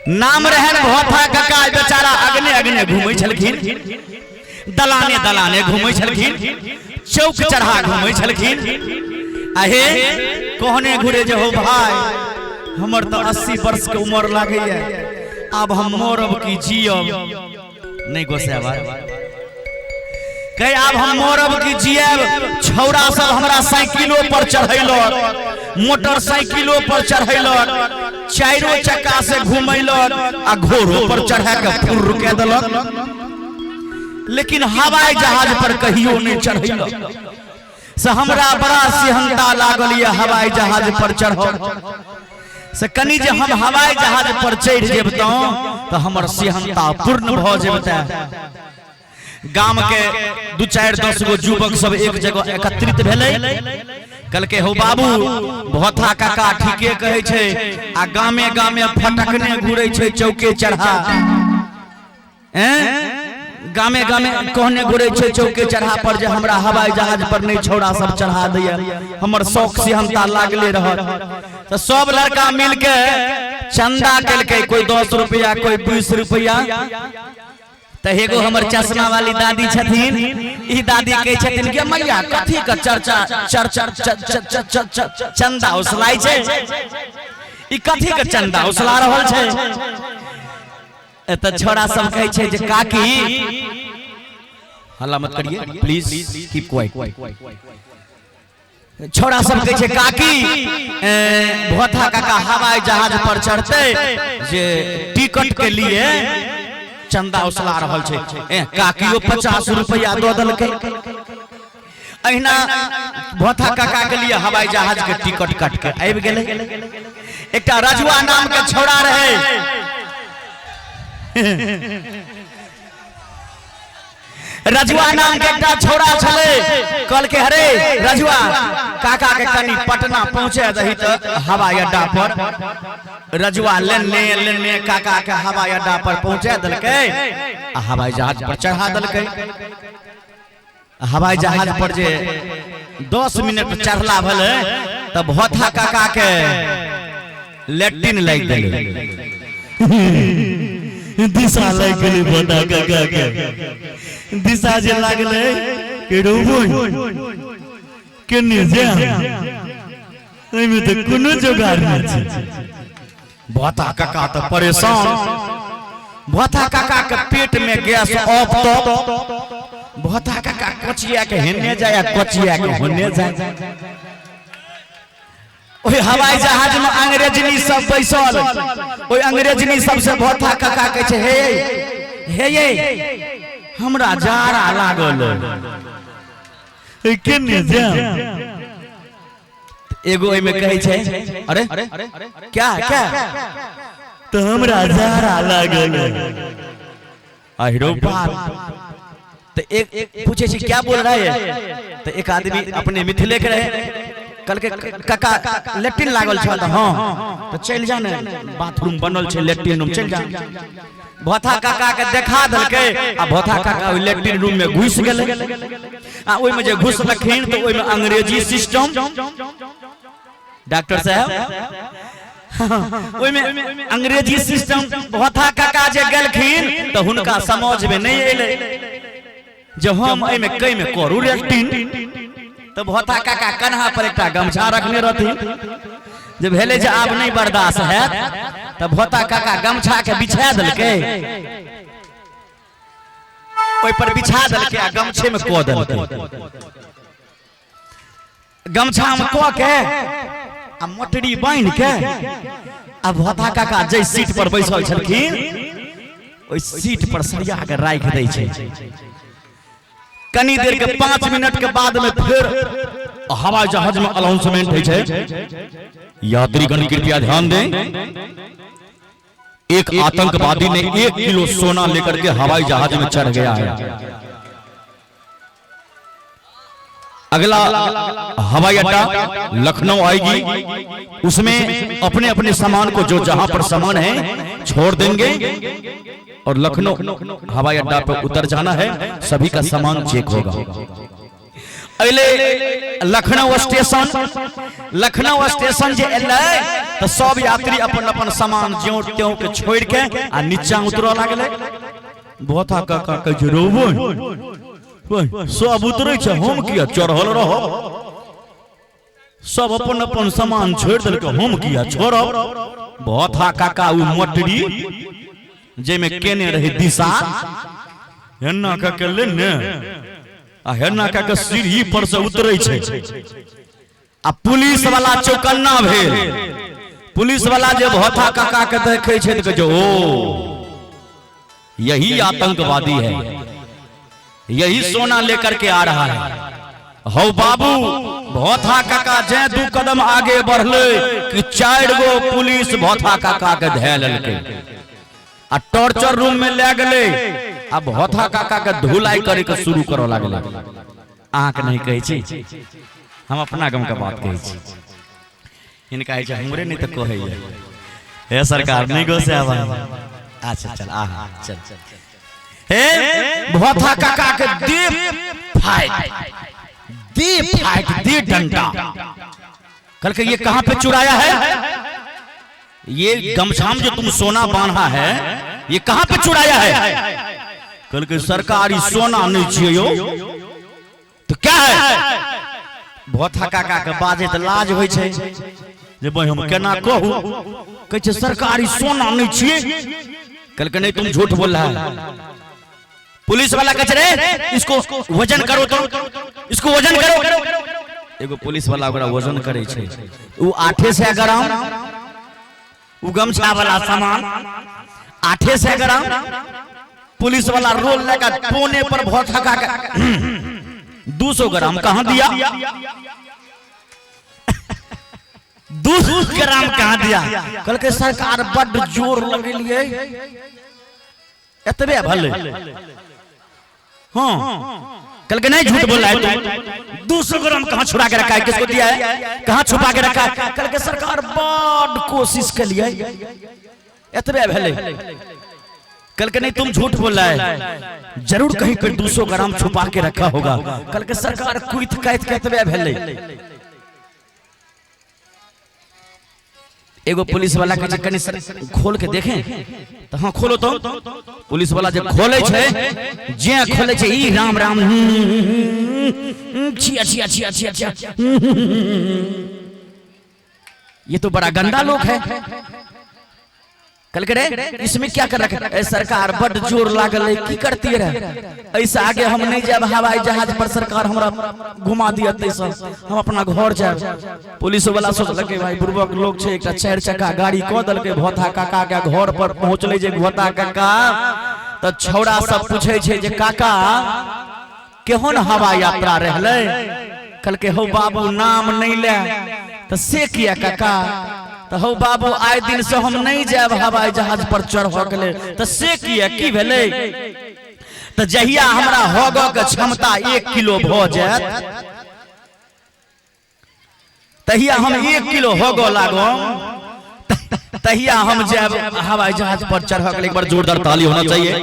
नाम रहन भोथा काका। बेचारा अगने अगने घूमै छलखिन, दलाने दलाने घूमै छलखिन, चौक चढ़ा घूमै छलखिन। आहे कहने घुरे जे हो भाई, हमर तऽ 80 वर्ष के उम्र लागैया, आब हम मरब की जियब नहीं गोसाबा कहे, आब हम मरब की जियब। छौड़ा सब हमरा साइकिलो पर चढ़ैलक, मोटरसाइकिलो पर चढ़ैलक, चारो चक्का से घुमैलक आ घोड़ो पर चढ़ा के फुर्र कह देलक, लेकिन हवाई जहाज पर कहियो नहीं चढ़ैलक। से हमरा बड़ा सिहंता लागल ये हवाई जहाज पर चढ़ल से, कनि जे हम हवाई जहाज पर चढ़ि जेबतहुँ तऽ हमर सिहंता पूर्ण भऽ जेबतै। गाम के 2 4 10 गो युवक सब एक जगह एकत्रित भेलै। कहलकै हौ बाबू, भोथा काका ठीके कहै छै आ गामे गामे फटकने घुरै छै चौके चढ़ा, गामे गामे कहने घुरै छै चौके चढ़ा पर जे हमरा हवाई जहाज पर नहीं छौड़ा सब चढ़ा दैया, हमर शौक सिहंता लागले रहत। तऽ सब लड़का मिलके चंदा केलकै, कोई 10 रुपया कोई 20 रुपया। तऽ एगो हमर चश्मा वाली दादी छथिन, ई दादी कहै छथिन कि मैया कथी के चर्चा चर्चा चंदा उसलाई छै, ई कथी के चंदा उसला रहल छै। एतऽ छोड़ा सब कहै छै जे काकी हल्ला मत करिए, प्लीज कीप क्वाइट। छोड़ा सब कहै छै काकी भोथा काका हवाई जहाज पर चढ़ते जे टिकट के लिए चंदा उसला रहल छै। काकियो 50 रुपया दऽ देलकै। अहिना भोथा काका के लिए हवाई जहाज के टिकट काट के आबि गेलै। एकटा रजुआ नाम के छौड़ा रहे, रजुआ नाम के एकटा छौड़ा छलै। कहलकै अरे रजुआ काका के कनि पटना पहुंचे दही तऽ हवाई अड्डा पर। रजुआ लेने लेने काका के हवाई अड्डा पर पहुंचा देलकै आ हवाई जहाज पर चढ़ा देलकै। हवाई जहाज पर जे 10 मिनट चढ़ला भेलै तऽ भोथा काका के लैट्रिन लागि गेलै। दिशा लागि गेलै भोथा काका के। दिशा जे लागलै कि रोबो केने जायब, एहिमे तऽ कोनो जोगाड़ नहि छै। भोथा काका तऽ परेशान, भोथा काका के पेट में गैस ऑफ तो भोथा काका कोचिया के हेने जाय आ कोचिया के होने जाय। ओहि हवाई जहाज में अंग्रेजनी सब बैसल, ओहि अंग्रेजनी सब से भोथा काका कहै छै हे हे ये हमरा जाड़ा लागल। केने जायब? एगो ओहिमे कहै छै अरे क्या क्या तऽ हमरा जाड़ा लागल। अहिरो बाप। तो एक पूछे छी क्या बोल रहा है, तो एक आदमी अपने मिथिले के रहे, कहलकै काका लैट्रिन लागल छल तऽ हाँ तऽ चलि जा ने, बाथरूम बनल छै लैट्रिन रूम, चलि जा। भोथा काका के देखा देलकै आ भोथा काका ओहि लैट्रिन रूम में घुसि गेलै। आ ओहिमे जे घुसलखिन तऽ ओहिमे अंग्रेजी सिस्टम, डॉक्टर साहब ओहिमे अंग्रेजी सिस्टम। भोथा काका जे गेलखिन तऽ हुनका समझ में नहीं एलै जे हम एहिमे कइमे करू लैट्रिन। तऽ भोथा काका कन्हा पर एकटा गमछा रखने रहथिन, जे भेलै जे आब नहीं बर्दाश्त हैत तऽ भोथा काका गमछा के बिछा देलकै, ओहि पर बिछा देलकै आ गमछे में कऽ देलकै। गमछा में कऽ के आ मोटरी बान्हि के आ भोथा काका जै सीट पर बैसल छलखिन ओहि सीट पर सरिया के राखि दै छै। कनी देर के 5 मिनट के बाद में फिर हवाई जहाज में अनाउंसमेंट होइ छै, यात्रीगण कृपया ध्यान दें, एक आतंकवादी ने 1 किलो सोना लेकर के हवाई जहाज में चढ़ गया है। अगला हवाई अड्डा लखनऊ आएगी, उसमें अपने अपने सामान को जो जहां पर सामान है छोड़ देंगे और लखनऊ हवाई अड्डा पर उतर जाना है, सभी का सामान चेक होगा। अगले लखनऊ स्टेशन, लखनऊ स्टेशन जे एलै तऽ सब यात्री अपन अपन सामान ज्यों त्यों के छोड़ि के आ नीचा उतरऽ लागलै। भोथा काका कहै छै, रौ बहिन, सब उतरै छै, हम किया चढ़ल रहब? सब अपन अपन सामान छोड़ि देलकै, हम किया छोड़ब? भोथा काका ओ मोटरी जाहिमे केने रहै दिशा, हेन्ना कऽ के लेने आ हेन्ना कऽ के सीढ़ी पर से उतरै छै आ पुलिस वाला चौकन्ना भेल। पुलिस वाला जे भोथा काका के देखै छै तऽ कहै छै, ओ यही आतंकवादी है, यही सोना लेकर के आ रहा है। हौ बाबू, भोथा काका जे 2 कदम आगे बढ़ले कि 4 गो पुलिस भोथा काका के धए लेलकै आ टॉर्चर रूम में ले गेलै आ भोथा काका के धुलाई करे के शुरू करऽ लागलै। अहाँके नहीं कहै छी, हम अपना गाँव के बात कहै छी। हिनका होइ छै हमरे नहीं तऽ कहैया, हे सरकार नहीं गोसाबा। अच्छा चल, आहा चल। हे भोथा काका के दे फाइट, दे फाइट, दे डंडा। कल के ये कहाँ पे चुराया है? ये गमछा में जो तुम सोना बांधा है, ये कहाँ पे चुराया है? कल के सरकारी सोना नहीं चाहिए यो, तो क्या है? भोथा काका के बाजे तो लाज होइ छै जे भाई हम केना कहू। कहै छै सरकारी सोना नहीं चाहिए। कल के नहीं, तुम झूठ बोल रहा है। पुलिस वाला कहै छै, रे इसको वजन करो, तो इसको वजन करो। एगो पुलिस वाला ओकरा वजन करै छै, उ 800 ग्राम, उ गमछा वाला सामान 800 ग्राम। पुलिस वाला रोल लेकर कोने पर भोथा काका 200 ग्राम कहाँ दिया? 200 ग्राम कहाँ दिया? कल के सरकार बड्ड जोर लगेलिए, एतबे भले। हाँ, कल के नहीं, झूठ बोल रहा है तू। 200 ग्राम कहाँ छुड़ा के रखा है? किसको दिया है? कहाँ छुपा के रखा है? कल के सरकार बड्ड कोशिश के लिए एतबे भले। कल के नहीं, तुम झूठ बोल रहा है, जरूर कहीं पर 200 ग्राम छुपा के रखा होगा। कल के सरकार कुइत कैत के एतबे भेलै। एगो पुलिस वाला कहै छै, कनि सर खोल के देखें तऽ हाँ खोलो। तो पुलिस वाला जब खोले छै, जे खोले छै, ई राम राम, छिया छिया छिया छिया छिया, ये तो बड़ा गंदा लोग है। कल के रे इसमें क्या कर रखा है? सरकार बड जोर लागल है, की करती रहे? ऐसा आगे हम नहीं जाब हवाई जहाज पर, सरकार हमरा घुमा दिया तैसा, हम अपना घर जाब। पुलिस वाला सोचलकै भाई बुड़बक लोग छै, एकटा 4 चक्का गाड़ी कऽ देलकै। भोथा काका के घर पर पहुंचलै जे भोथा काका, तऽ छौड़ा सब पूछै छै जे काका केहन हवा यात्रा रहलै? कहलकै हौ बाबू नाम नहीं ले। तऽ से किया काका? तो हौ बाबू आइ दिन से हम नहीं जाब हवाई जहाज पर चढ़ के लेल। तो से किया, की भेलै? तो जहिया हमरा हगऽ के क्षमता 1 किलो भऽ जायत तहिया हम 1 किलो हगऽ लागब, तहिया हम जायब हवाई जहाज पर चढ़ के लेल। एक बार जोरदार ताली होना चाहिए।